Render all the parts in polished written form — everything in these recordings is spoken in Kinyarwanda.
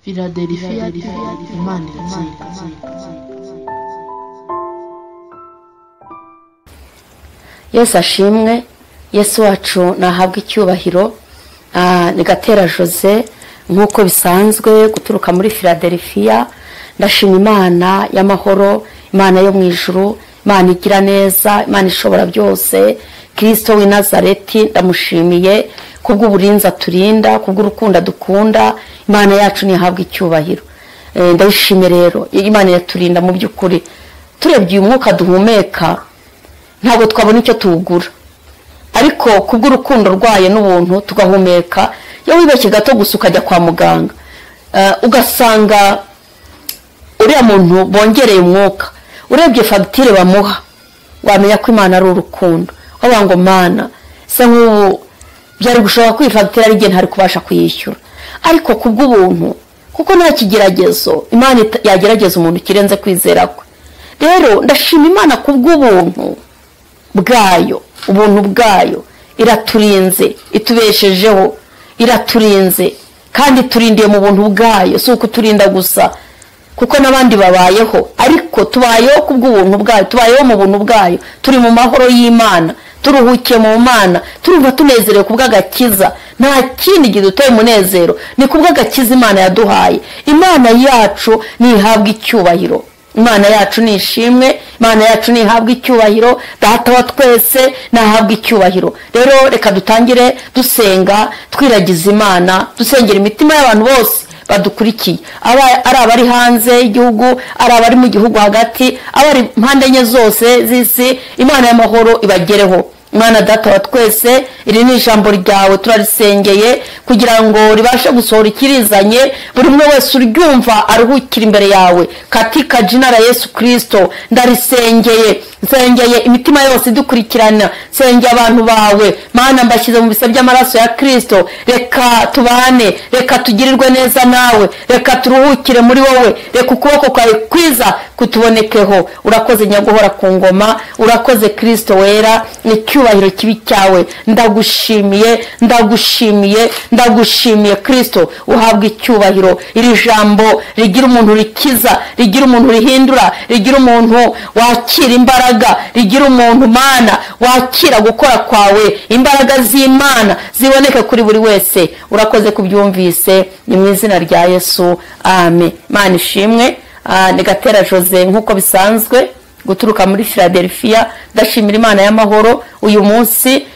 Philadelphia Imana iratsinda. Yesu ashimwe, Yesu wacu nahabwa icyubahiro. Ni Gatera Jose nk'uko bisanzwe guturuka muri Philadelphia. Ndashima Imana y'amahoro, Imana yo mu ijuru, Imana igira neza, Imana ishobora byose. Kristo w'i Nazareti ndamushimiye kubw'uburinzi aturinda, kubw'urukundo dukunda. Imana yacu nihabwa icyubahiro. Ndayishimiye rero, Imana yaturinda mu by'ukuri. Turebye uyu mwuka duhumeka ntabwo twabona icyo tuwugura, ariko kubw'urukundo rwayo n'ubuntu tugahumeka. Iyo wibeshye gato gusa ukajya kwa muganga, ugasanga uriya muntu bongereye umwuka, urebye fagitire bamuha wamenya ko Imana ari urukundo. Bavuga ngo Mana, se nk'ubu byari gushobora ko iyi fagitire ari igihe ntari kubasha kuyishyura, ariko kubw'ubuntu, kuko nta kigeragezo Imana yagerageza umuntu kirenze kwizera kwe. Rero ndashima Imana kubw'ubuntu bwayo, ubuntu bwayo iraturinze, itubeshejeho, iraturinze kandi turindiye mu buntu bwayo. Si ukuturinda gusa kuko n'abandi babayeho, ariko tubayeho kubw'ubuntu bwayo, tubayeho mu buntu bwayo, turi mu mahoro y'Imana, turuhukiye mu Mana, turumva tunezerewe kubw'agakiza. Nta kindi giduteye umunezero ni kubw'agakiza Imana yaduhaye. Imana yacu nihabwa icyubahiro, Imana yacu ni ishimwe, Imana yacu nihabwa icyubahiro, Data wa twese nahabwa icyubahiro. Rero reka dutangire dusenga, twiragiza Imana, dusengera imitima y'abantu bose badukurikiye, ari abari hanze y'igihugu, ari abari mu gihugu hagati, abari impande enye zose z'isi. Imana y'amahoro ibagereho. Imana Data wa twese, iri ni ijambo ryawe turarisengeye kugira ngo ribashe gusohora ikirizanye, buri umwe wese uryumva aruhukira imbere yawe. Katika jina la Yesu Kristo ndarisengeye, nsengeye imitima yose idukurikirana, nsengeye abantu bawe Mana, mbashyize mu bise by'amaraso ya Kristo. Reka tubane, reka tugirirwe neza nawe, reka turuhukire muri wowe, reka ukuboko kwawe kwiza kutubonekeho. Urakoze nyaguhora ku ngoma, urakoze Kristo wera, icyubahiro kibi cyawe. Ndagushimiye, ndagushimiye, ndagushimiye Kristo, uhabwa icyubahiro. Iri jambo rigira umuntu rikiza, rigira umuntu rihindura, rigira umuntu wakira imbaraga, rigira umuntu Mana wakira gukora kwawe. Imbaraga z'Imana ziboneke kuri buri wese. Urakoze kubyumvise, ni mu izina rya Yesu, amen. Imana ishimwe. Ni Gatera Jose nk'uko bisanzwe guturuka muri Philadelphia. Ndashimira Imana y'amahoro uyu munsi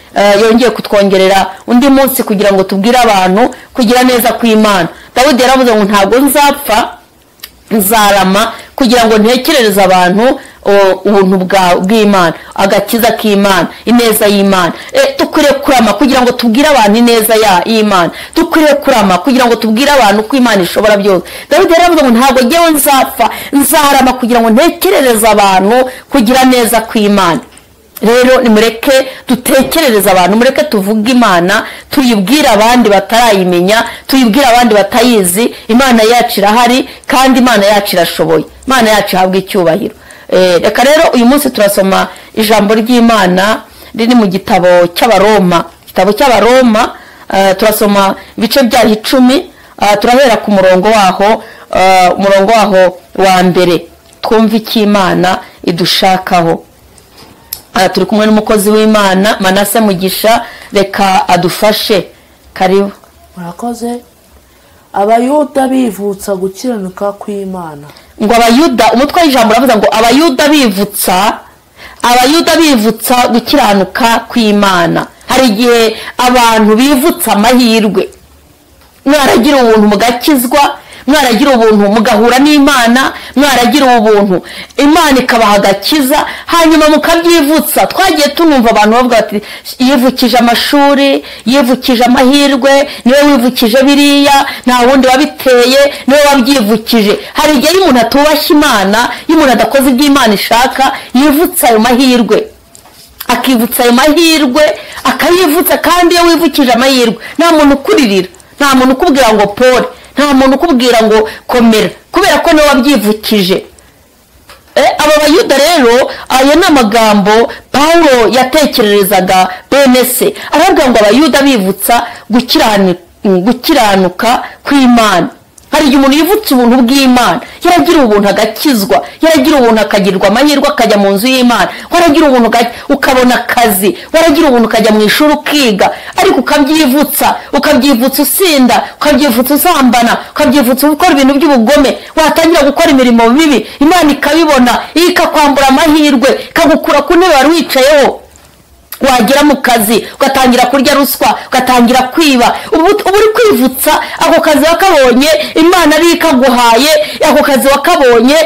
yongeye kutwongerera undi munsi kugira ngo tubwire abantu kugira neza kw'Imana. Dawidi yaravuze ngo ntabwo nzapfa, nzarama kugira ngo ntekerereze abantu ubuntu bw'Imana, agakiza k'Imana, ineza y'Imana. Dukwiriye kurama kugira ngo tubwire abantu ineza y'Imana, dukwiriye kurama kugira ngo tubwire abantu ko Imana ishobora byose. Dawidi yaravuze ngo ntabwo njyewe nzapfa, nzarama kugira ngo ntekerereze abantu kugira neza kw'Imana. Rero nimureke dutekerereze abantu, mureke tuvuge Imana, tuyibwire abandi batarayimenya, tuyibwire abandi batayizi. Imana yacu irahari kandi Imana yacu irashoboye. Imana yacu ihabwa icyubahiro. Reka rero uyu munsi turasoma ijambo ry'Imana riri mu gitabo cy'Abaroma. Igitabo cy'Abaroma, turasoma ibice byaho 10, turahera ku murongo waho, umurongo waho wa mbere, twumve icyo Imana idushakaho. Turi kumwe n'umukozi w'Imana Manase Mugisha, reka adufashe. Karibu. Murakoze. Abayuda bivutsa gukiranuka kw'Imana. Ngo Abayuda, umutwe w'ijambo uravuga ngo Abayuda bivutsa, Abayuda bivutsa gukiranuka kw'Imana. Hari igihe abantu bivutsa amahirwe, mwaragira ubuntu mugakizwa, mwaragira ubuntu mugahura n'Imana, mwaragira ubuntu Imana ikabaha agakiza, hanyuma mukabyivutsa. Twagiye tunumva abantu bavuga bati yivukije amashuri, yivukije amahirwe, niwe wivukije biriya, nta wundi wabiteye, niwe wabyivukije. Hari igihe iyo umuntu atubashye Imana, iyo umuntu adakoze ibyo Imana ishaka, yivutsa ayo mahirwe, akivutsa ayo mahirwe, akayivutsa. Kandi iyo wivukije amahirwe nta muntu ukuririra, nta muntu ukubwira ngo pole, nta muntu ukubwira ngo komera, kubera ko niwe wabyivukije. Aba Bayuda rero, ayo ni amagambo Pawulo yatekererezaga bene se, aravuga ngo Abayuda bivutsa gukiranuka kw'Imana. Hari igihe umuntu yivutse ubuntu bw'Imana, yaragira ubuntu agakizwa, yaragira ubuntu akagirwa amahirwe akajya mu nzu y'Imana, waragira ubuntu ukabona akazi, waragira ubuntu ukajya mu ishuri ukiga, ariko ukabyivutsa, ukabyivutsa usinda, ukabyivutsa usambana, ukabyivutsa ukora ibintu by'ubugome, watangira gukora imirimo mibi, Imana ikabibona, ikakwambura amahirwe, ikagukura ku ntebe wari wicayeho. Wagera mu kazi ugatangira kurya ruswa, ugatangira kwiba, ubu uri kwivutsa ako kazi wakabonye Imana ari ikaguhaye, ako kazi wakabonye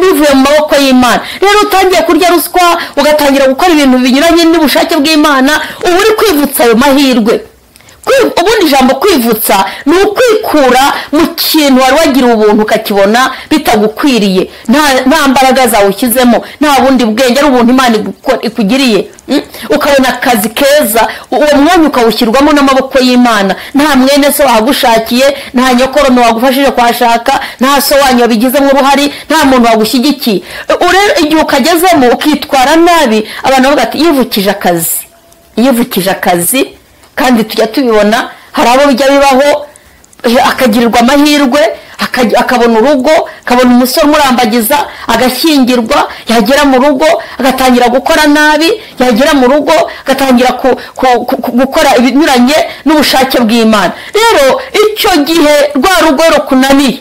bivuye mu maboko y'Imana. Rero utangiye kurya ruswa, ugatangira gukora ibintu binyuranye n'ubushake bw'Imana, ubu uri kwivutsa ayo mahirwe. Ubundi ijambo kwivutsa ni ukwikura mu kintu wari wagira ubuntu ukakibona bitagukwiriye, nta mbaraga zawe ushyizemo, nta bundi bwenge, ari ubuntu Imana ikugiriye. Ukabona akazi keza, uwo mwanya ukawushyirwamo n'amaboko y'Imana, nta mwene so wagushakiye, nta nyokorome wagufashije kuhashaka, nta so wanyu wabigizemo uruhare, nta muntu wagushyigikiye. Igihe ukagezemo ukitwara nabi, abantu bavuga ati yivukije akazi, yivukije akazi. Kandi tujya tubibona, hari abo bijya bibaho akagirirwa amahirwe, akabona urugo, akabona umusore umurambagiza, agashyingirwa, yagera mu rugo agatangira gukora nabi, yagera mu rugo agatangira gukora ibinyuranye n'ubushake bw'Imana. Rero icyo gihe rwa rugo rukunaniye,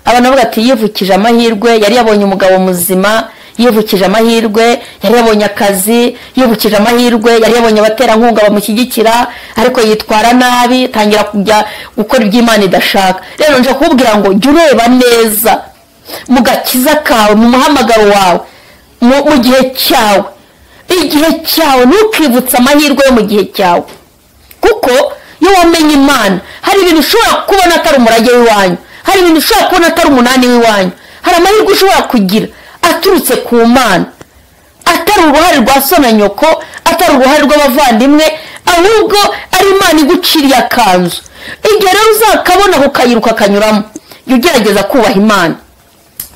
abantu bavuga ati yivukije amahirwe, yari yabonye umugabo muzima, yivukije amahirwe, yari yabonye akazi, yivukije amahirwe, yari yabonye abaterankunga bamushyigikira, ariko yitwara nabi, tangira kujya gukora iby'Imana idashaka. Rero nje kukubwira ngo jya ureba neza mu gakiza kawe, mu muhamagaro wawe, mu gihe cyawe. Igihe cyawe ntukivutse amahirwe yo mu gihe cyawe, kuko iyo wamenye Imana hari ibintu ushobora kubona atari umurage w'iwanyu, hari ibintu ushobora kubona atari umunani w'iwanyu, hari amahirwe ushobora kugira aturutse ku Mana, atari uruhare rwa so na nyoko, atari uruhare rw'abavandimwe, ahubwo ari Imana iguciriye akanzu. Igihe rero uzakabona ukayiruka akanyuramo, jya ugerageza kubaha Imana,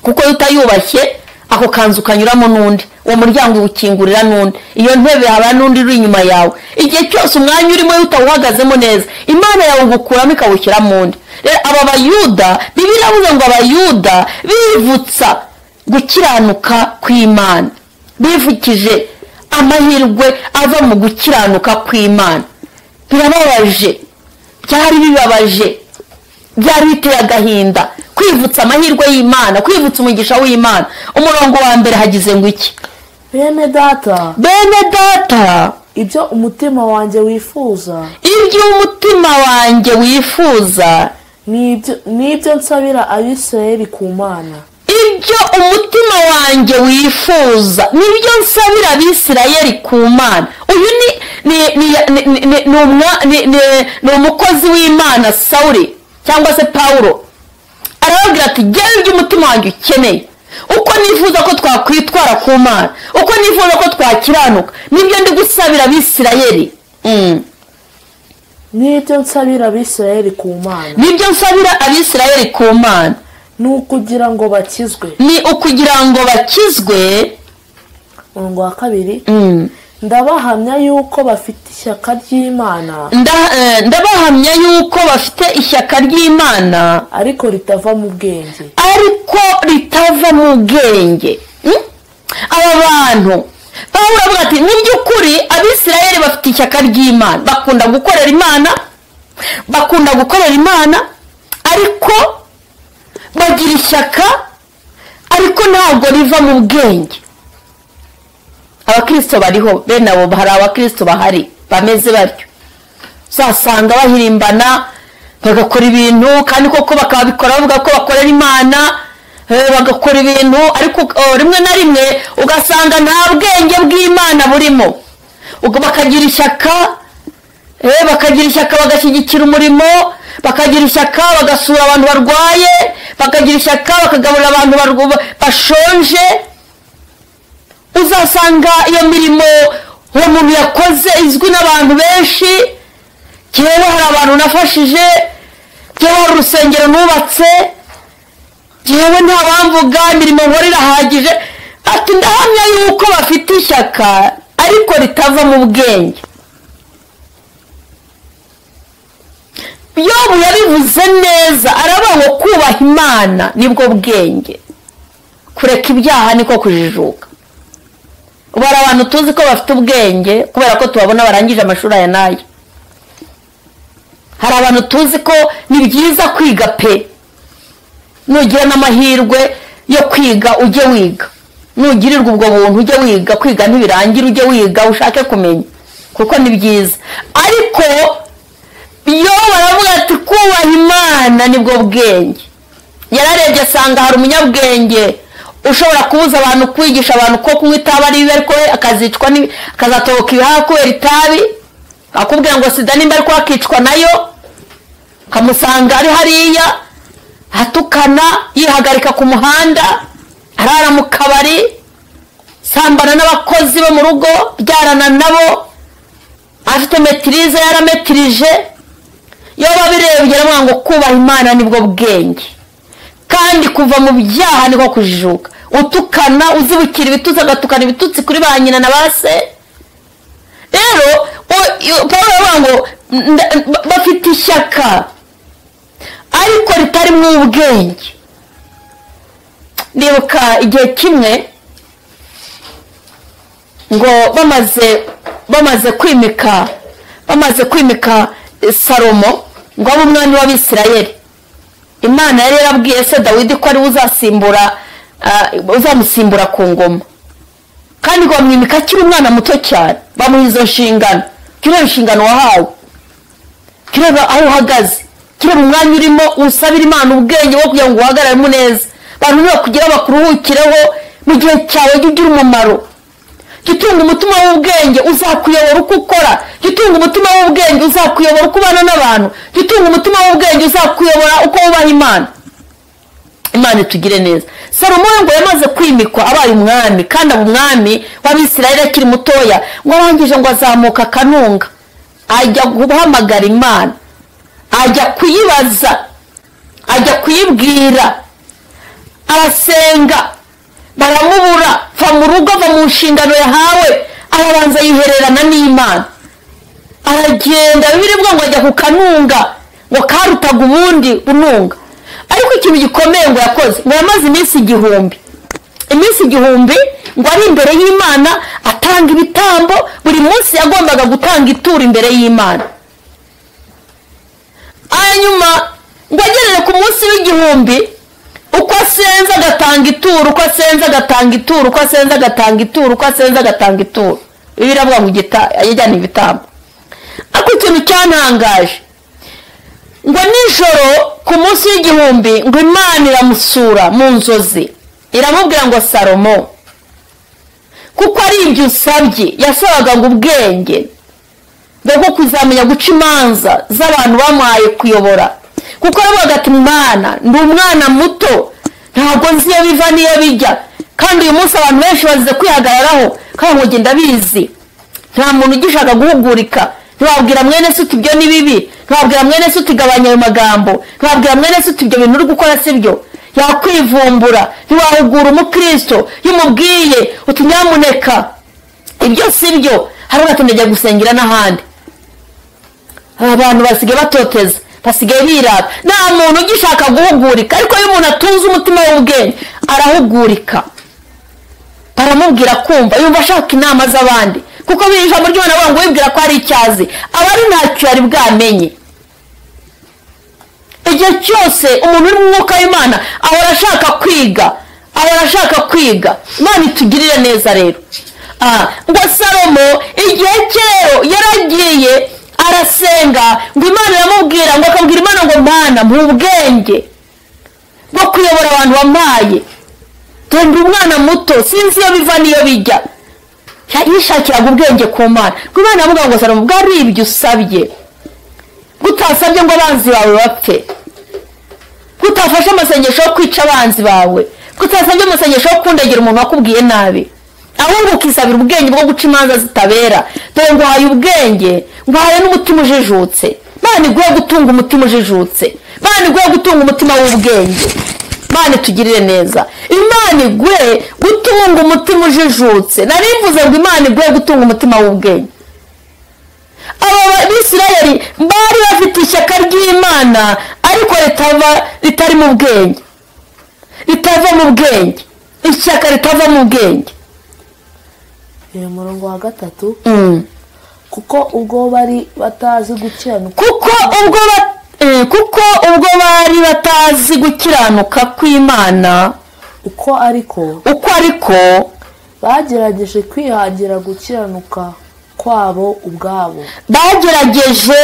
kuko iyo utayubashye ako kanzu kanyuramo n'undi, uwo muryango uwukingurira n'undi, iyo ntebe haba n'undi uri inyuma yawe. Igihe cyose umwanya urimo iyo utawuhagazemo neza, Imana yawe ugukuramo ikawushyiramo undi. Rero aba Bayuda, Bibiliya iravuga ngo Abayuda bivutsa gukiranuka kw'Imana, bivukije amahirwe ava mu gukiranuka kw'Imana. Birababaje, byari bibabaje, byari biteye agahinda kwivutsa amahirwe y'Imana, kwivutsa umugisha w'Imana. Umurongo wa mbere hagize ngo iki? Bene data, bene data, ibyo umutima wanjye wifuza, ibyo umutima wanjye wifuza nibyo nsabira Abisirayeli ku Mana. Ibyo umutima wanjye wifuza nibyo nsabira Abisirayeli ku Mana. Uyu ni umukozi w'Imana Sawuli cyangwa se Pawulo, arababwira ati jyewe ibyo umutima wanjye ukeneye, uko nifuza ko twakwitwara ku Mana, uko nifuza ko twakiranuka, nibyo ndi gusabira Abisirayeli. Nibyo nsabira Abisirayeli ku Mana, nibyo nsabira Abisirayeli ku Mana, ni ukugira ngo bakizwe, ni ukugira ngo bakizwe. Umurongo wa kabiri, ndabahamya yuko bafite ishyaka ry'Imana, ndabahamya yuko bafite ishyaka ry'Imana, ariko ritava mu bwenge, ariko ritava mu bwenge. Aba bantu Pawulo avuga ati mu by'ukuri Abisirayeli bafite ishyaka ry'Imana, bakunda gukorera Imana, bakunda gukorera Imana, ariko bagira ishyaka, ariko ntabwo riva mu bwenge. Abakristo bariho bene abo, hari abakristo bahari bameze batyo, uzasanga bahirimbana bagakora ibintu kandi koko bakabikora bavuga ko bakorera Imana, bagakora ibintu, ariko rimwe na rimwe ugasanga nta bwenge bw'Imana burimo. Ubwo bakagira ishyaka, bakagira ishyaka bagashyigikira umurimo, bakagira ishyaka bagasura abantu barwaye, bakagira ishyaka bakagaburira abantu bashonje. Uzasanga iyo mirimo uwo muntu yakoze izwi n'abantu benshi. Jyewe hari abantu nafashije, jyewe hari urusengero nubatse, jyewe nta bamvuga, imirimo nkora irahagije. Ati ndahamya yuko bafite ishyaka ariko ritava mu bwenge. Yobu yabivuze neza, aravuga ngo kubaha Imana nibwo bwenge, kureka ibyaha niko kujijuka. Ubu hari abantu tuzi ko bafite ubwenge kubera ko tubabona barangije amashuri aya n'aya. Hari abantu tuzi ko ni byiza kwiga pe, nugira n'amahirwe yo kwiga ujye wiga, nugirirwa ubwo buntu ujye wiga, kwiga ntibirangira ujye wiga ushake kumenya kuko ni byiza. Ariko iyo baravuga ati kubaha Imana nibwo bwenge, yararebye asanga hari umunyabwenge ushobora kubuza abantu, kwigisha abantu ko kunywa itabi ari bibi, ariko we akazicwa akazatoboka ibihaha kubera itabi, akubwira ngo sida nimba ariko akicwa nayo, ukamusanga ari hariya atukana, yihagarika ku muhanda, arara mu kabari, sambana n'abakozi bo mu rugo, byarana nabo, afite metirize yarametirije. Iyo babirebye aravuga ngo kubaha Imana nibwo bwenge, kandi kuva mu byaha niko kujijuka. Utukana uzibukira ibitutsi, agatukana ibitutsi kuri ba nyina na ba se. Rero Pawulo aravuga ngo bafite ishyaka ariko ritarimo ubwenge. Ndibuka igihe kimwe ngo bamaze kwimika Salomo ngo abe umwami w'Abisirayeli. Imana yari yarabwiye se Dawidi ko ari uzasimbura uzamusimbura ku ngoma, kandi ngo bamwimika akiri umwana muto cyane, bamuha izo nshingano. Kireba inshingano wahawe, kireba aho uhagaze, kireba umwanya urimo, usabira Imana ubwenge bwo kugira ngo uhagararemo neza, abantu nibakugira bakuruhukireho mu gihe cyawe, jya ugira umumaro. Jya utunga umutima w'ubwenge uzakuyobora uko ukora, jya utunga umutima w'ubwenge uzakuyobora uko ubana n'abantu, jya utunga umutima w'ubwenge uzakuyobora uko wubaha Imana. Imana itugire neza. Salomo ngo yamaze kwimikwa abaye umwami, kandi aba umwami w'Abisirayeli akiri mutoya, ngo arangije ngo azamuka akanunga, ajya guhamagara Imana, ajya kuyibaza, ajya kuyibwira, arasenga baramubura, va mu rugo, va mu nshingano yahawe, arabanza yihererana n'Imana, aragenda. Bibiliya ivuga ngo ajya ku kanunga, ngo karutaga ubundi ununga. Ariko ikintu gikomeye ngo yakoze, ngo yamaze iminsi 1000, iminsi 1000 ngo ari imbere y'Imana atanga ibitambo. Buri munsi yagombaga gutanga ituro imbere y'Imana. Hanyuma ngo agerere ku munsi w'1000, uko asenze agatanga ituro, uko asenze agatanga ituro, uko asenze agatanga ituro, uko asenze agatanga ituro. Bibiliya iravuga ngo yajyana ibitambo. Ariko ikintu cyantangaje, ngo nijoro ku munsi w'1000 ngo Imana iramusura mu nzozi, iramubwira ngo Salomo, kuko ari ibyo usabye, yasabaga ngo ubwenge bwo kuzamenya guca imanza z'abantu bamuhaye kuyobora, kuko aravuga ati Mana, ndi umwana muto, ntabwo nzi iyo biva n'iyo bijya, kandi uyu munsi abantu benshi bazize kwihagararaho, kandi ngo ngenda bizi, nta muntu ugishaka guhugurika. Ntiwabwira mwene se uti ibyo ni bibi, ntiwabwira mwene se uti gabanya ayo magambo, ntiwabwira mwene se uti ibyo bintu uri gukora si byo, yakwivumbura. Ntiwahugura umukristo iyo umubwiye uti nyamuneka ibyo si byo, hariho ati ndajya gusengera n'ahandi. Abantu basigaye batoteza, basigaye birata, nta muntu ugishaka guhugurika. Ariko iyo umuntu atunze umutima w'ubwenge arahugurika, baramubwira kumva, yumva ashaka inama z'abandi, kuko ijambo ry'Imana avuga ngo wibwira ko ari icyazi aba ari ntacyo yari bwamenye. Igihe cyose umuntu uri mu mwuka w'Imana ahora ashaka kwiga, ahora ashaka kwiga. Imana itugirire neza rero. Ngo Salomo igihe cye rero yaragiye arasenga, ngo Imana iramubwira, ngo akabwira Imana ngo Mana mpa ubwenge bwo kuyobora abantu wampaye, dore ndi umwana muto sinzi iyo biva n'iyo bijya. Yishakiraga ubwenge ku Mana. Ngo Imana iramubwira ngo Salomo, bwari ibyo usabye, utasabye ngo abanzi bawe bapfe, utafashe amasengesho yo kwica abanzi bawe, utasabye amasengesho yo kundegera umuntu wakubwiye nabi, ahubwo ukisabira ubwenge bwo guca imanza zitabera. Dore nguhaye ubwenge, nguhaye n'umutima ujijutse. Imana iguhe gutunga umutima ujijutse, Imana iguhe gutunga umutima w'ubwenge. Imana itugirire neza. Imana iguhe gutunga umutima ujijutse. Nari mvuze ngo Imana iguhe gutunga umutima w'ubwenge. Aba Bisirayeli bari bafite ishyaka ry'Imana ariko ritari mu bwenge, ritava mu bwenge, ishyaka ritava mu bwenge. Umurongo wa 3, kuko ubwo bari batazi gukiranuka, kuko ubwo bari batazi gukiranuka kw'Imana, uko ariko bagerageje kwihangira gukiranuka kwabo ubwabo, bagerageje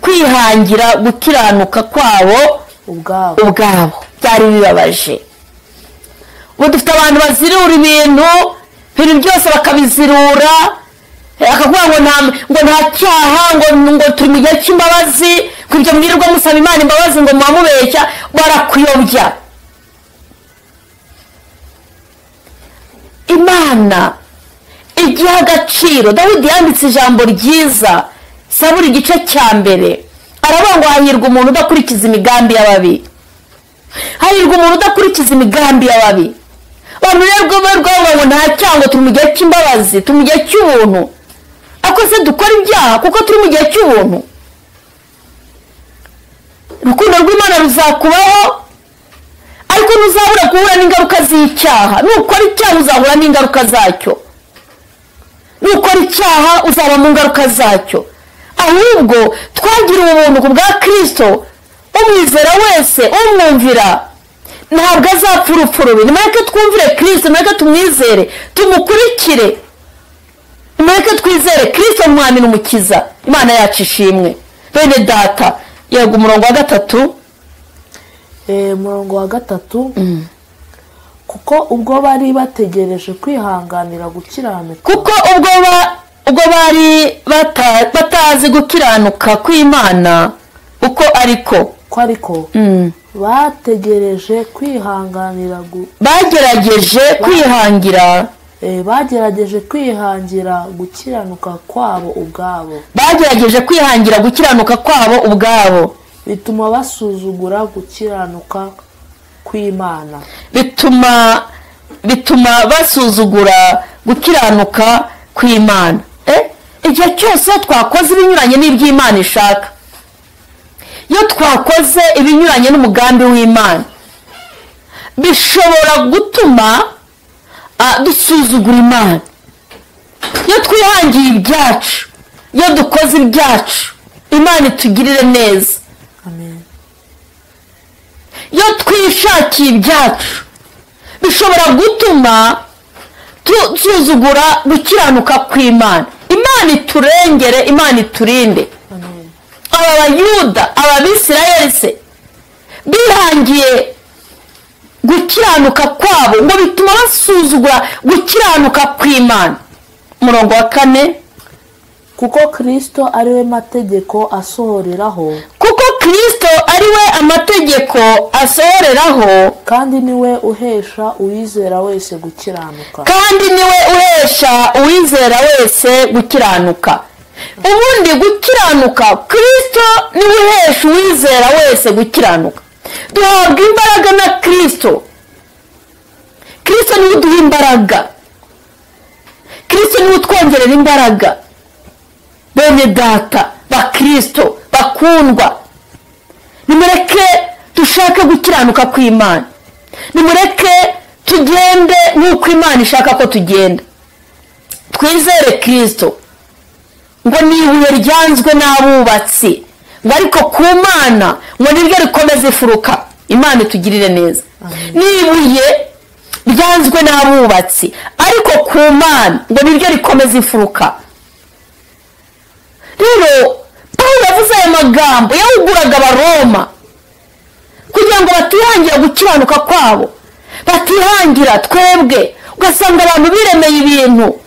kwihangira gukiranuka kwabo ubwabo. Byari bibabaje. Ubu dufite abantu bazirura ibintu byose bakabizirura, akavuga ngo nta cyaha, ngo turi mu gihe cy'imbabazi, ngo ibyo mwirirwa musaba Imana imbabazi ngo muramubeshya, barakuyobya. Imana igiha agaciro. Dawidi yanditse ijambo ryiza, Zaburi igice cya 1, aravuga ngo hahirwa umuntu udakurikiza imigambi y'ababi, hahirwa umuntu udakurikiza imigambi y'ababi. Abantu rero rwabo ngo nta cyaha, ngo turi mu gihe cy'imbabazi, turi mu gihe cy'ubuntu. Ariko se dukora ibyaha kuko turi mu gihe cy'ubuntu? Urukundo rw'Imana ruzakubaho, ariko ntuzabura guhura n'ingaruka z'icyaha. Nukora icyaha uzahura n'ingaruka zacyo, nukora icyaha uzaba mu ngaruka zacyo. Ahubwo twagiriwe ubuntu ku bwa Kristo, umwizera wese umwumvira ntabwo azapfa urupfu rubi. Nimureke twumvire Kristo, nimureke tumwizere, tumukurikire, nimureke twizere Kristo Umwami n'Umukiza. Imana yacu ishimwe. Bene data, yego umurongo wa 3. Umurongo wa 3, kuko ubwo bari bategereje kwihanganira gukiranuka, kuko ubwo bari batazi gukiranuka kw'Imana uko ariko bategereje kwihanganira, bagerageje kwihangira, bagerageje kwihangira gukiranuka kwabo ubwabo, bagerageje kwihangira gukiranuka kwabo ubwabo, bituma basuzugura gukiranuka kw'Imana, bituma basuzugura gukiranuka kw'Imana. Igihe cyose twakoze ibinyuranye n'iby'Imana ishaka, iyo twakoze ibinyuranye n'umugambi w'Imana, bishobora gutuma dusuzugura Imana. Iyo twihangiye ibyacu, iyo dukoze ibyacu, Imana itugirire neza. Amen. Iyo twishakiye ibyacu, bishobora gutuma dusuzugura gukiranuka kw'Imana. Imana iturengere, Imana iturinde. Amen. Aba Bayuda, aba Bisirayeli se bihangiye gukiranuka kwabo, ngo bituma basuzugura gukiranuka kw'Imana. Umurongo wa 4, kuko Kristo ari we mategeko asohoreraho, kuko Kristo ari we amategeko asohoreraho, kandi niwe uhesha uwizera wese gukiranuka, kandi niwe uhesha uwizera wese gukiranuka. Ubundi gukiranuka, Kristo niwe uhesha uwizera wese gukiranuka. Duhabwa imbaraga na Kristo. Kristo niwe uduha imbaraga, Kristo niwe utwongerera imbaraga. Bene data ba Kristo bakundwa, nimureke dushake gukiranuka kw'Imana, nimureke tugende nk'uko Imana ishaka ko tugenda. Twizere Kristo ngo ni ibuye ryanzwe n'abubatsi, ngo ariko ku Mana ngo niryo rikomeza ifuruka. Imana itugirire neza. Ni ibuye ryanzwe n'abubatsi, ariko ku Mana ngo niryo rikomeza ifuruka. Rero Pawulo yavuze aya magambo yahuguraga Abaroma kugira ngo batihangira gukiranuka kwabo, batihangira twebwe. Ugasanga abantu biremeye ibintu,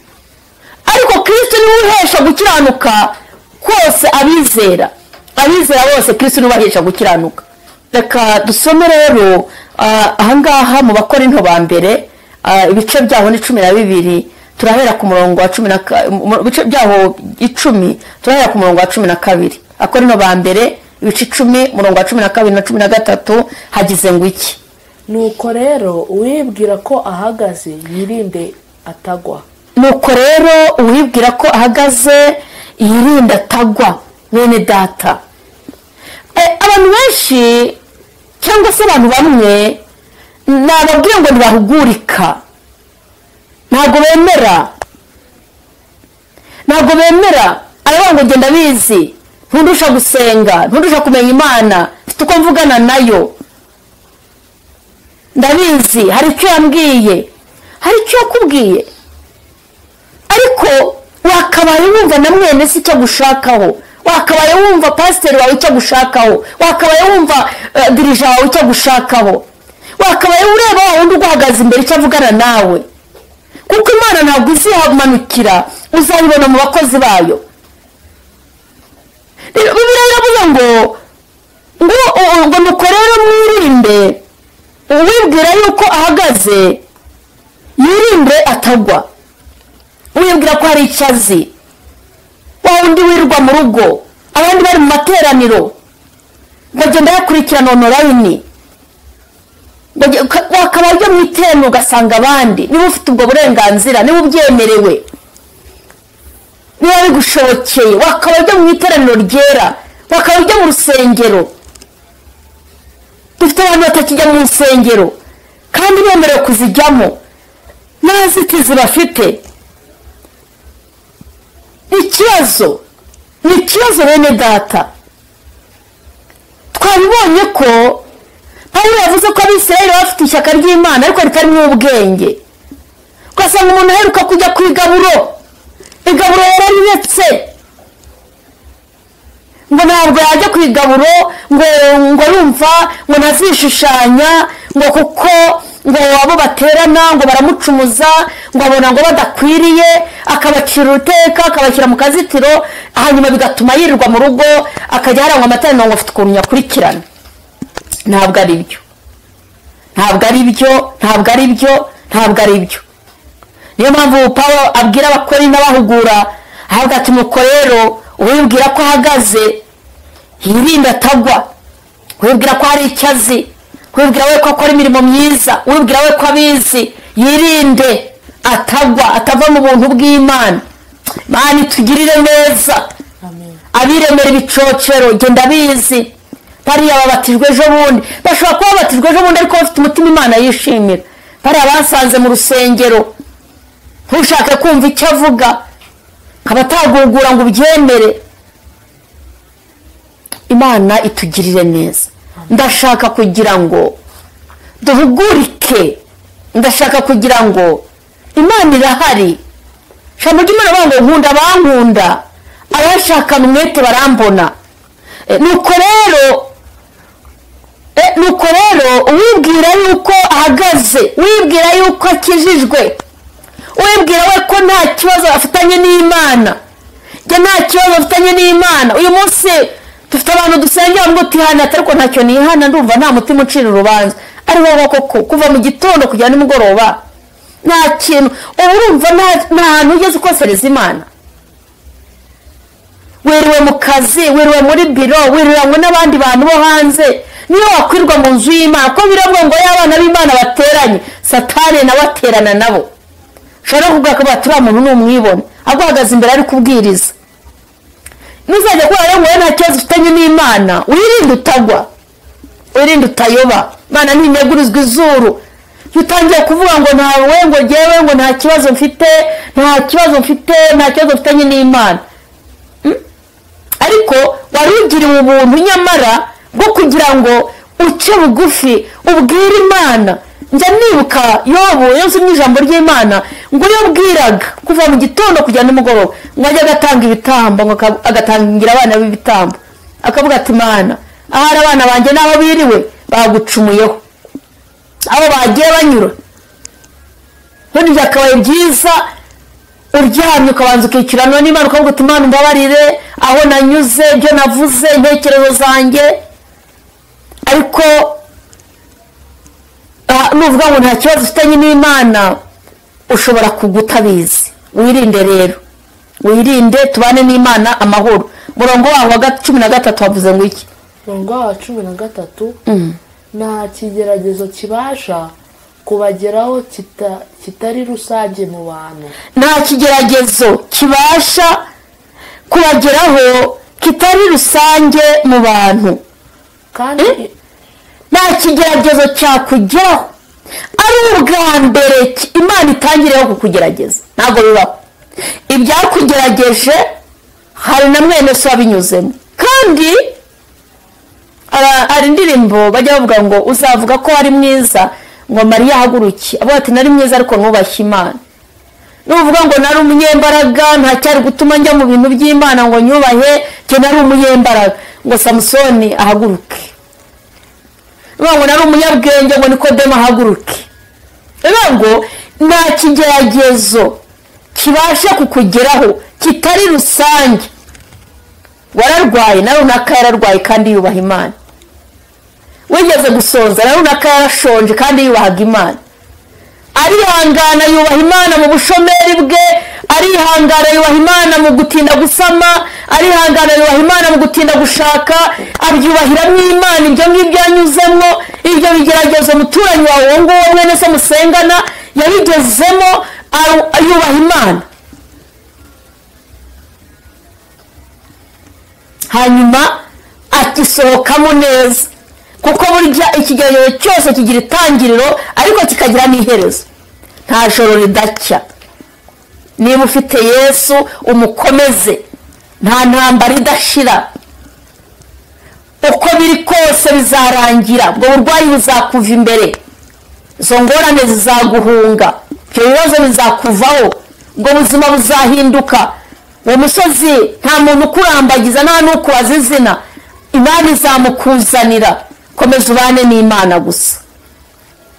ariko Kristo niwe uhesha gukiranuka kose abizera. Abizera bose Kristo niwe ubahesha gukiranuka. Reka dusome rero ahangaha mu Bakorinto ba mbere, ibice byaho ni 12, turahera ku murongo wa 10, ibice byaho 10, turahera ku murongo wa 12. Abakorinto ba mbere ibice 10 murongo wa 12 na 13, hagize ngo iki? Nuko rero uwibwira ko ahagaze yirinde atagwa. Nuko rero uwibwira ko ahagaze Yirinde atagwa bene data. Abantu benshi cyangwa se abantu bamwe nababwiye ngo ntibahugurika, ntabwo bemera aravuga ngo genda bizi, ntundusha gusenga, ntundusha kumenya Imana, mfite uko mvugana nayo, ndabizi, hari icyo yambwiye, hari icyo yakubwiye. Ariko wakabaye wumva na mwene se icyo agushakaho, wakabaye wumva pasiteri wawe icyo agushakaho, wakabaye wumva dirija wawe icyo agushakaho, wakabaye ureba wa wundi uguhagaze imbere icyo avugana nawe. Kuko Imana ntabwo izihamanukira, uzabibona mu bakozi bayo. Bibiliya iravuga ngo nuko rero mwirinde, uwibwira yuko ahagaze yirinde atagwa. Wibwira ko hari icyo azi, wa wundi wirirwa mu rugo, abandi bari mu materaniro, bagenda bakurikirana online, wakaba ujya mu iteraniro ugasanga abandi. Niba ufite ubwo burenganzira, niba ubyemerewe, niba bigushobokeye, wakaba ujya mu iteraniro ryera, wakaba ujya mu rusengero. Dufite abantu batakijya mu rusengero kandi bemerewe kuzijyamo, nta nzitizi bafite. Ikibazo ni ikibazo bene data. Twabibonye ko Pawulo yavuze ko Abisirayeli bafite ishyaka ry'Imana ariko ritarimo ubwenge. Ugasanga umuntu aheruka kujya ku igaburo, igaburo yarariretse, ngo ntabwo yajya ku igaburo, ngo yumva ngo ntazishushanya, ngo kuko ngo abo baterana ngo baramucumuza, ngo abona ngo badakwiriye, akabacira uruteka, akabashyira mu kazitiro, hanyuma bigatuma yirirwa mu rugo, akajya harangwa amateraniro ngo afite ukuntu yakurikirana. Ntabwo ari byo, ntabwo ari byo, ntabwo ari byo, ntabwo ari byo. Niyo mpamvu Pawulo abwira abakora n'abahugura, avuga ati nuko rero uwibwira ko ahagaze yirinde atagwa, uwibwira ko hari icyo azi, uwibwira we ko akora imirimo myiza, uwibwira we ko abizi, yirinde atagwa, atava mu buntu bw'Imana. Imana itugirire neza. Abiremera ibicocero, genda bizi, bariya babatijwe ejo bundi, bashobora kuba babatijwe ejo bundi ariko bafite umutima Imana yishimira. Bariya basanze mu rusengero, ntushake kumva icyo avuga, akaba atagugura ngo ubyemere. Imana itugirire neza. Ndashaka kugira ngo duhugurike, ndashaka kugira ngo Imana irahari. Ijambo ry'Imana rivuga ngo nkunda abankunda, abashakana umwete barambona. Nuko rero uwibwira yuko ahagaze, uwibwira yuko akijijwe, uwibwira we ko nta kibazo afitanye n'Imana, njye nta kibazo afitanye n'Imana. Uyu munsi dufite abantu dusengera ngo tihana, ariko ntacyo nihana, ndumva nta mutima ucira urubanza. Ari wowe koko kuva mu gitondo kugera nimugoroba nta kintu uba urumva, nta hantu ugeze ukosereza Imana. Wiriwe mu kazi, wiriwe muri biro, wiriwe n'abandi bantu bo hanze, niyo wakwirwa mu nzu y'Imana, ko biravuga ngo y'abana b'Imana bateranye, Satani nawe aterana nabo. Ushobora kuvuga ko baturiya muntu ni umwibone, aguhagaze imbere ari kubwiriza. Nuzajya kuba rero ngo nta kibazo ufitanye n'Imana, wirinde utagwa, wirinde utayoba. Imana ntinegurizwa izuru. Iyo utangiye kuvuga ngo ntawe, ngo jyewe ngo nta kibazo mfite, nta kibazo mfite, nta kibazo mfitanye n'Imana, ariko wari ugiriwe ubuntu nyamara bwo kugira ngo uce bugufi ubwire Imana. Njya nibuka Yobu, iyo nsomye ijambo ry'Imana, ngo yabwiraga kuva mu gitondo kugera nimugoroba, ngo ajye agatanga ibitambo, ngo agatangira abana b'ibitambo, akavuga ati Imana, ahari abana banjye n'aho biriwe bagucumuyeho, aho bagiye banyura. None byakabaye byiza uryamye ukabanza ukikirana n'Imana, ukavuga uti Imana umbabarire aho nanyuze, ibyo navuze, intekerezo zanjye. Ariko nuvuga ngo nta kibazo ufitanye n'Imana, ushobora kugutabizi. Wirinde rero, wirinde, tubane n'Imana amahoro. Murongo waho wa 13 wavuze ngo iki? Murongo wa 13, nta kigeragezo kibasha kubageraho kitari rusange mu bantu. Nta kigeragezo kibasha kubageraho kitari rusange mu bantu. Kandi nta kigeragezo cyakugeraho ari ubwa mbere Imana itangireho kukugerageza, ntabwo bibaho. Ibyakugerageje hari na mwene so wabinyuzemo. Kandi hari indirimbo bajya bavuga ngo uzavuga ko ari mwiza ngo Mariya ahaguruke, avuga ati nari mwiza ariko ntubashye Imana. Nuvuga ngo nari umunyembaraga nta cyari gutuma njya mu bintu by'Imana ngo nyubahe, cyo nari umunyembaraga ngo Samusoni ahaguruke. Nuvuga ngo nari umunyabwenge ngo Nikodemo ahaguruke. Bivuga ngo nta kigeragezo kibasha kukugeraho kitari rusange. Wararwaye na runaka yararwaye kandi yubaha Imana. Wigeze gusonza na runaka yarashonje kandi yubahaga Imana. Arihangana yubaha Imana mu bushomeri bwe, arihangana yubaha Imana mu gutinda gusama, arihangana yubaha Imana mu gutinda gushaka, abyubahiramo Imana. Ibyo ngibyo yanyuzemo, ibyo bigeragezo muturanyi wawe uwo nguwo mwene se musengana yabigezemo, yubaha Imana. Hanyuma akisohokamo neza, kuko burya ikigeragezo cyose kigira itangiriro ariko kikagira n'iherezo. Nta joro ridacya. Niba ufite Yesu umukomeze, nta ntambara idashira. Uko biri kose bizarangira, ubwo burwayi buzakuva imbere, izo ngorane zizaguhunga, ibyo bibazo bizakuvaho, ubwo buzima buzahinduka. Uwo musozi nta muntu ukurambagiza, nta n'ukubaza izina, Imana izamukuzanira. Komeza ubane n'Imana gusa,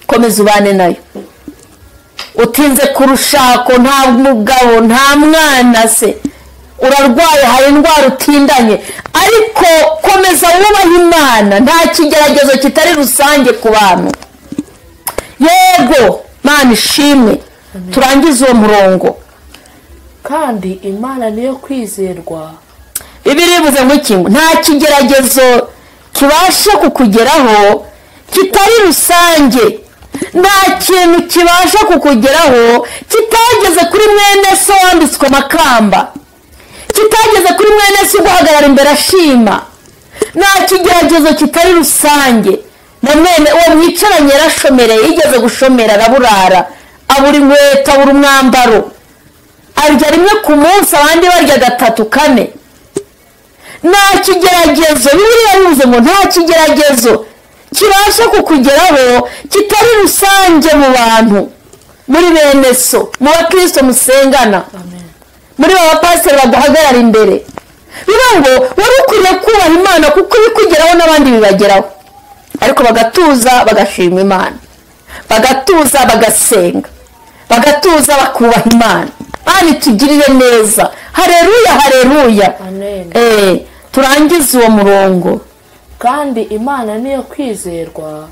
komeza ubane nayo. Utinze kurushako, nta mugabo nta mwana se, urarwaye hari indwara utindanye, ariko komeza wubahe Imana. Nta kigeragezo kitari rusange ku bantu. Yego, Mana ishimwe. Turangize uwo murongo. Kandi Imana niyo kwizerwa. Bibiliya ivuze ngo iki? Nta kigeragezo kibasha kukugeraho kitari rusange. Nta kintu kibasha kukugeraho kitageze kuri mwene so wambitswe amakamba, kitageze kuri mwene so uguhagarara imbere ashima. Nta kigeragezo kitari rusange. Na mwene uwo mwicaranye yarashomereye, yigeze gushomera araburara, abura inkweto, abura umwambaro, arya rimwe ku munsi abandi barya gatatu kane. Nta kigeragezo, Bibiliya yavuze ngo nta kigeragezo kibasha kukugeraho kitari rusange mu bantu, muri bene so, mu bakristo musengana, muri ba bapasiteri baguhagarara imbere. Bivuga ngo wari ukwiriye kubaha Imana kuko ibikugeraho n'abandi bibageraho, ariko bagatuza bagashima Imana, bagatuza bagasenga, bagatuza bakubaha Imana. Imana itugirire neza. Haleluya, haleluya. Amen. Turangize uwo murongo. Kandi Imana niyo kwizerwa,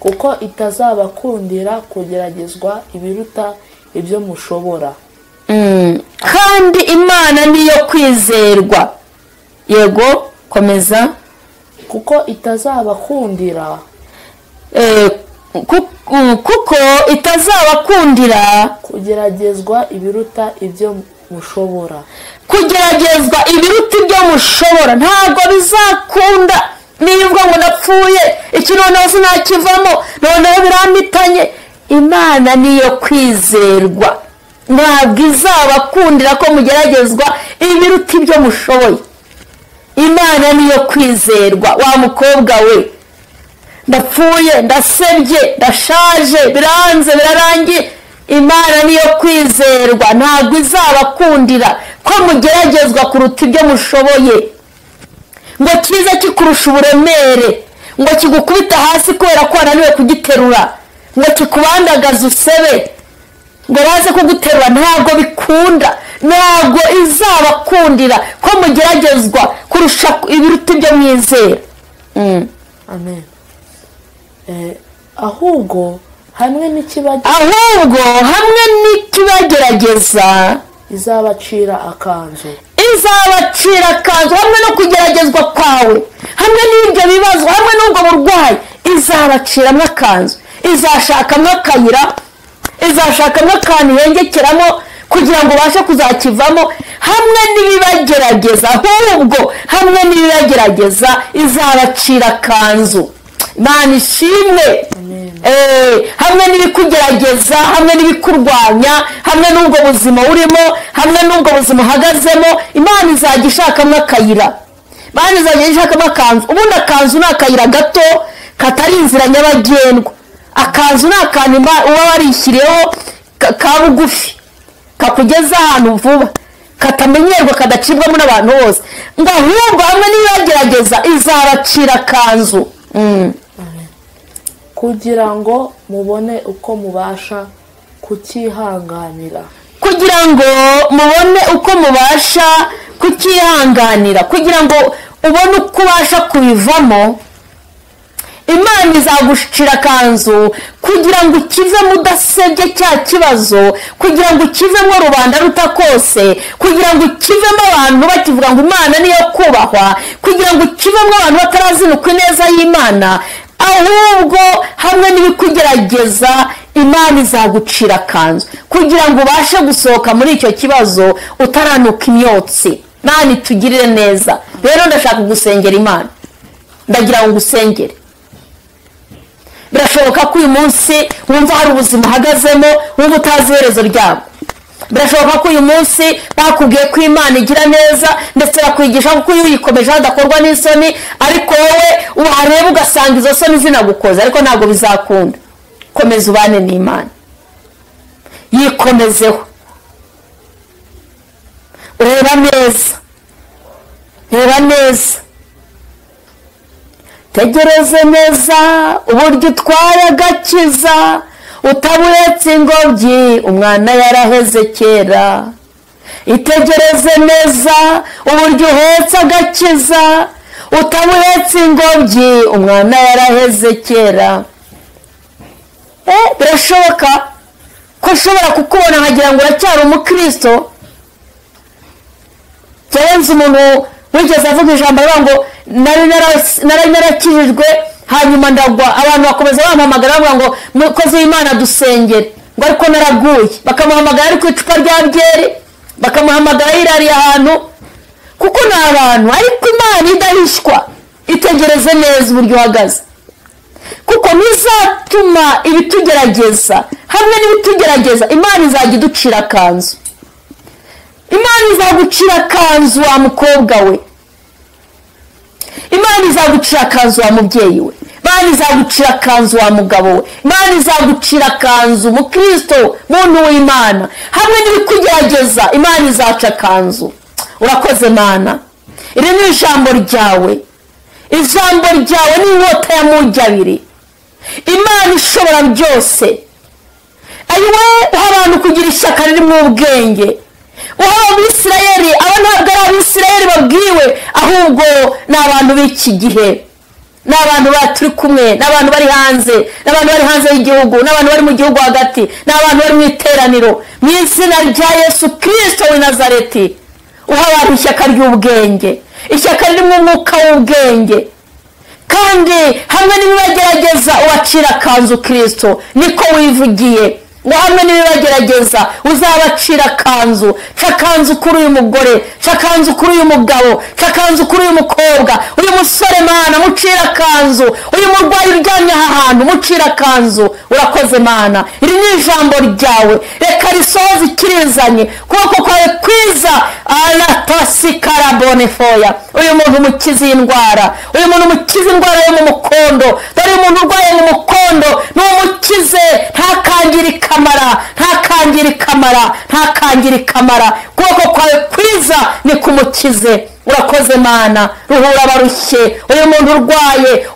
kuko itazabakundira kugeragezwa ibiruta ibyo mushobora. Kandi Imana niyo kwizerwa. Yego, komeza. Kuko itazabakundira kuko itazabakundira kugeragezwa ibiruta ibyo mushobora. Kugeragezwa ibiruta ibyo mushobora ntabwo bizakunda. Niba uvuga ngo napfuye, iki noneho sinakivamo, noneho birampitanye, Imana niyo kwizerwa, ntabwo izabakundira ko mugeragezwa ibiruta ibyo mushoboye. Imana niyo kwizerwa. Wa mukobwa we, ndapfuye, ndasebye, ndashaje, biranze, birarangiye, Imana niyo kwizerwa, ntabwo izabakundira ko mugeragezwa kuruta ibyo mushoboye. Ngo kize kikurusha uburemere, ngo kigukubita hasi kubera ko wananiwe kugiterura, ngo kikubandagaza usebe, ngo baze kuguterura, ntabwo bikunda. Ntabwo izabakundira ko mugeragezwa kurusha ibiruta ibyo mwizera. Amen. Ahubwo hamwe n'ikibagerageza izabacira akanzu. Izabacira akanzu. Hamwe no kugeragezwa kwawe, hamwe n'ibyo bibazo, hamwe n'ubwo burwayi, izabaciramo akanzu, izashakamo akayira, izashakamo akantu ihengekeramo kugira ngo ubashe kuzakivamo hamwe n'ibibagerageza. Ahubwo hamwe n'ibibagerageza izabacira akanzu. Imana ishimwe. Hamwe n'ibikugerageza, hamwe n'ibikurwanya, hamwe n'ubwo buzima urimo, hamwe n'ubwo buzima uhagazemo, Imana izajya ishakamo akayira. Imana izajya ishakamo akanzu. Ubundi akanzu ni akayira gato katari inzira nyabagendwa. Akanzu ni akantu uba warishyiriyeho ka bugufi, kakugeza ahantu vuba, katamenyerwa, kadacibwamo n'abantu bose. Ngo ahubwo hamwe n'ibibagerageza izabacira akanzu. Kugira ngo mubone uko mubasha kucyihanganira. Kugira ngo mubone uko mubasha kucyihanganira, kugira ngo ubone uko ubasha kubivamo. Imana izagushira akanzu kugira ngo ukivemo udasebye cya kibazo, kugira ngo ukivemo rubanda rutakose, kugira ngo ukivemo abantu bakivuga ngo Imana niyo kubahwa, kugira ngo ukivemo abantu batarazinukwa ineza y'Imana. Ahubwo hamwe n'ibikugerageza Imana izagucira akanzu kugira ngo ubashe gusohoka muri icyo kibazo utaranuka imyotsi. Imana itugirire neza. Rero ndashaka gusengera Imana, ndagira ngo ngusengere. Birashoboka ko uyu munsi wumva hari ubuzima uhagazemo, wumva utazi iherezo ryabwo. Birashoboka ko uyu munsi bakubwiye ko Imana igira neza, ndetse bakwigisha ko iyo uyikomeje hadakorwa n'isoni, ariko wowe uhareba ugasanga izo soni zinagukoze, ariko ntabwo bizakunda. Komeza ubane n'Imana, yikomezeho, ureba neza, reba neza, tegereze neza uburyo utwaye agakiza, utaburetse ingobyi umwana yaraheze kera. Itegereze neza uburyo uhetse agakiza, utaburetse ingobyi umwana yaraheze kera. Birashoboka ko ushobora kukubona nkagira ngo uracyari umukristo. Cyarenze umuntu wigeze avuga ijambo avuga ngo nari narakijijwe hanyuma ndagwa, abantu bakomeza bampamagara bavuga ngo mukozi w'Imana dusengere, ngo ariko naraguye. Bakamuhamagara ari ku icupa rya byeri, bakamuhamagara yirariye ahantu, kuko ni abantu. Ariko Imana idahishwa, itegereze neza uburyo uhagaze, kuko ntizatuma ibitugerageza hamwe n'ibitugerageza Imana izajya iducira akanzu. Imana izagucira akanzu wa mukobwa we, Imana izagucira akanzu wa mubyeyi we, Imana izagucira akanzu wa mugabo we, Imana izagucira akanzu mukristo muntu w'Imana. Hamwe n'ibikugerageza Imana izaca akanzu. Urakoze Mana, iri ni ijambo ryawe. Ijambo ryawe ni inkota ya mugi abiri. Imana ishobora byose. Ayiwe, uha abantu kugira ishyaka ririmo ubwenge. Uha Abisirayeli, aba ntabwo ari Abisirayeli babwiwe, ahubwo ni abantu b'iki gihe, ni abantu turi kumwe, ni abantu bari hanze, ni abantu bari hanze y'igihugu, ni abantu bari mu gihugu hagati, ni abantu bari mu iteraniro. Mu izina rya Yesu Kristo w'i Nazareti, uha abantu ishyaka ry'ubwenge, ishyaka ririmo umwuka w'ubwenge, kandi hamwe n'ibibagerageza ubacira akanzu. Kristo niko wivugiye ngo hamwe n'ibibagerageza uzabacira akanzu. Ca akanzu kuri uyu mugore, ca akanzu kuri uyu mugabo, ca akanzu kuri uyu mukobwa, uyu musore Mana mucira akanzu, uyu murwayi uryamye aha hantu mucira akanzu. Urakoze Mana, iri ni ijambo ryawe, reka risohoze ikirizanye kuboko kwawe kwiza. Alatasikarabone foya. Uyu muntu mukize indwara, uyu muntu mukize indwara yo mu mukondo. Dore umuntu urwaye mu mukondo n'umukize, ntakangire kamara, ntakangire kamara, ntakangire kamara. Kuboko kwawe kwiza ni kumukize. Urakoze Mana, ruhura abarushye. Uyu muntu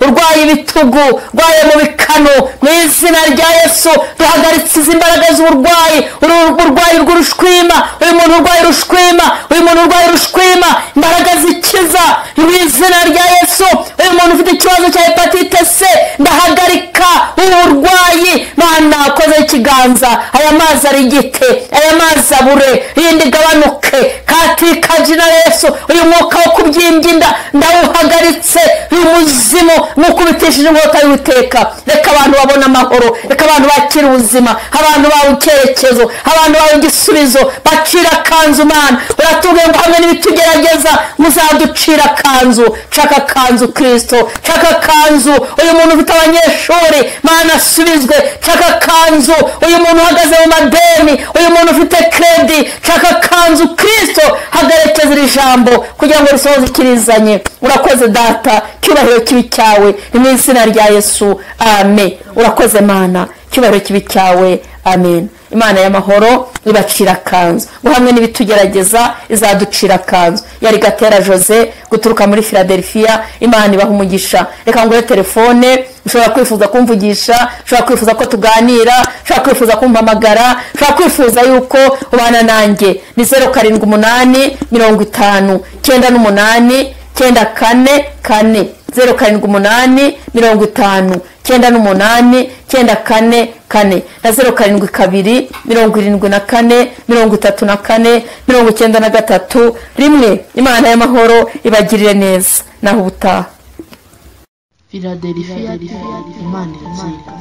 urwaye ibitugu, urwaye mu bikano, mu izina rya Yesu duhagaritse izi mbaraga z'uburwayi, urwayi rw'urushwima. Uyu muntu urwaye urushwima, uyu muntu urwaye urushwima, imbaraga zikiza mu izina rya Yesu. Uyu muntu ufite ikibazo cya hepatite C, ndahagarika ubu burwayi. Mana Mana ukoze ikiganza, aya mazi arigite, aya mazi abure, rindi gabanuke katika jina Yesu. Uyu mwuka wo kubyimbya inda ndawuhagaritse, uyu muzimu mukubitishije inkota y'Uwiteka. Reka abantu babone amahoro, reka abantu bakire ubuzima, abantu bawe icyerekezo, abantu bawe igisubizo, bacira akanzu. Mana uratubwiye ngo hamwe n'ibitugerageza muzaducira akanzu. Caka akanzu Kristo, caka akanzu uyu muntu ufite abanyeshuri, Mana asubizwe. Caka akanzu uyu muntu uhagaze mu madeni, uyu muntu ufite kredi, caka akanzu Kristo. Hagarekeza iri jambo kugira ngo risohoze ikirizanye. Urakoze Data, cyubahiro kibi cyawe, ni mu izina rya Yesu, amen. Urakoze Mana, cyubahiro kibi cyawe, amen. Imana y'amahoro ibacira akanzu, ngo hamwe n'ibitugerageza izaducira akanzu. Yari Gatera Jose guturuka muri Philadelphia. Imana ibaha umugisha. Reka nguhe telefone, ushobora kwifuza kumvugisha, ushobora kwifuza ko tuganira, ushobora kwifuza kumpamagara, ushobora kwifuza yuko ubana nanjye. Ni 078 50 98 94 4, 078 50 98 94 4 na 072 74 34 93 1. Imana y'amahoro ibagirire neza. Naho ubutaha. Philadelphia, Imana iratsinda.